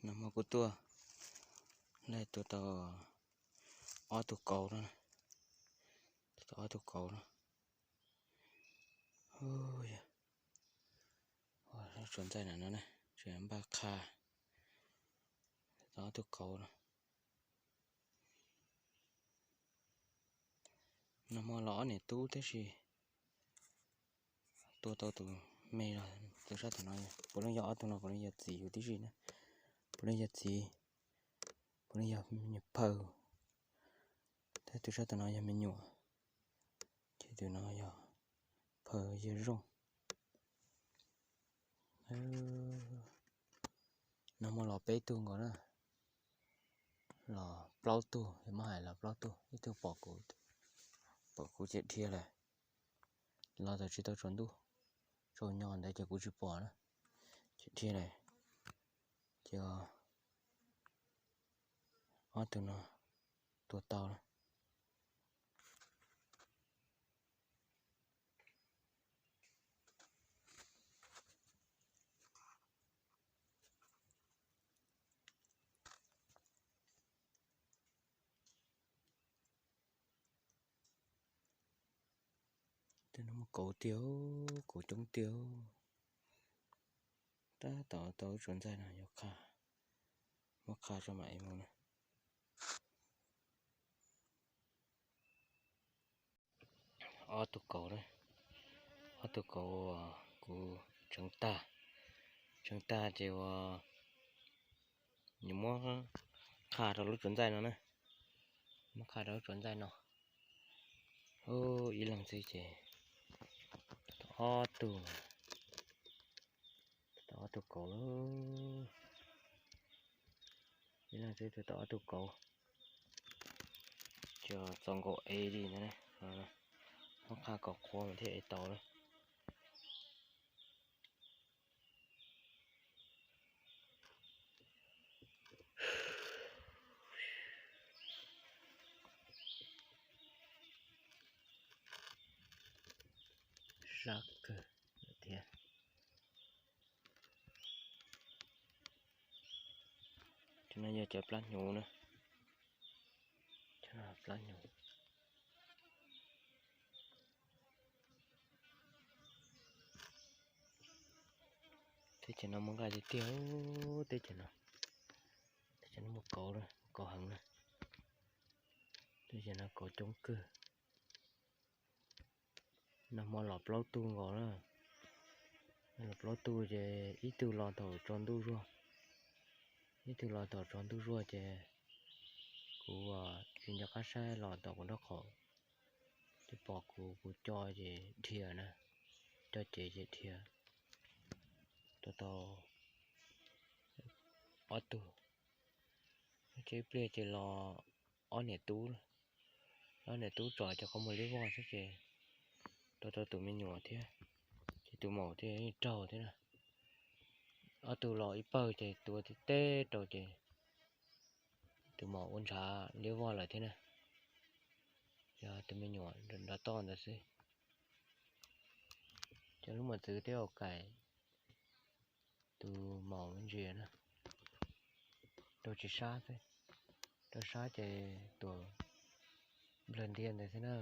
Nag hmo kuv tuaj laij tua tau ob tug kauv no, tua tau ob tug kauv no. Tsuas ntxaij na no, tsuas npaj qha tau ob tug kauv no. Nag hmo los ob niam tub tab sis tua tau tus me los tus sab tom no, puav leej yog ob tug no puav leej yog txiv yus tib si na, puav leej yog txiv, puav leej yog me nyuam phawj, thiab tus sab tom no yog me nyuam, ces tus no yog phawj yawg Zooj. Nag hmo los peb tug nkaus na, los plaub tug, muab hais los plaub tug, ib tug pom kuv, pom kuv ces dhia lawm, los txawm tsis tau tsaus ntuj, tsaus nyo ntawd ces kuv tsis pom na, ces dhia lawm, ces ob tug no tua tau na. Tej no muaj kauv tiag, kauv coob tiag. Tab tom tau tsuas ntxaij no yuav qha, muab qha tso mam li mus na. Ob tug kauv, ob tug kauv uas kuv tseev tag, tseev tag ces uas nws muab qha rau lub tsuas ntxaij no na, muab qha rau lub tsuas ntxaij no. Ib leeg xwb ces tau ob tug, tau ob tug kauv, ib leeg xwb tau ob tug kauv. Ces txaus nkaus ev li ntawd, muab qha kom qhuav mas thiaj ev tau na. Sab kawg thiab. Cov no yog cov plab hnyuv na, cov no plab hnyuv. Teb chaws no muaj nqaij tiag tiag, teb chaws no, teb chaws no muaj kauv, kauv heev na. Teb chaws no kauv coob kawg. Nag hmo los plaub tug nkaus na, los plaub tug ces ib tug los thaum tsaus ntuj zuag, ib tug los thaum tsaus ntuj zuag ces kuv tsis nco qab saib los tau kuv nraub qaum, ces pom kuv, kuv co ces dhia na, co cev ces dhia. Tua tau ob tug, ces ib pliag ces los ob niam tub, ob niam tub tsom cov qhov muag liab vog xwb ces tua tau tus me nyuam thiab, ces tus maum thiaj raug thiab na. Ob tug los ib pawg ces tua tib teb rau ces tus maum ua ntshav liab vog lawm thiab na. Yog tus me nyuam nrov toj ntawd xwb. Cov lub mos txwv twb ua kaim tus maum me ntsis na, rau tsis sab xwb, rau sab ces tuam nplawg ntiag ntawd xwb na.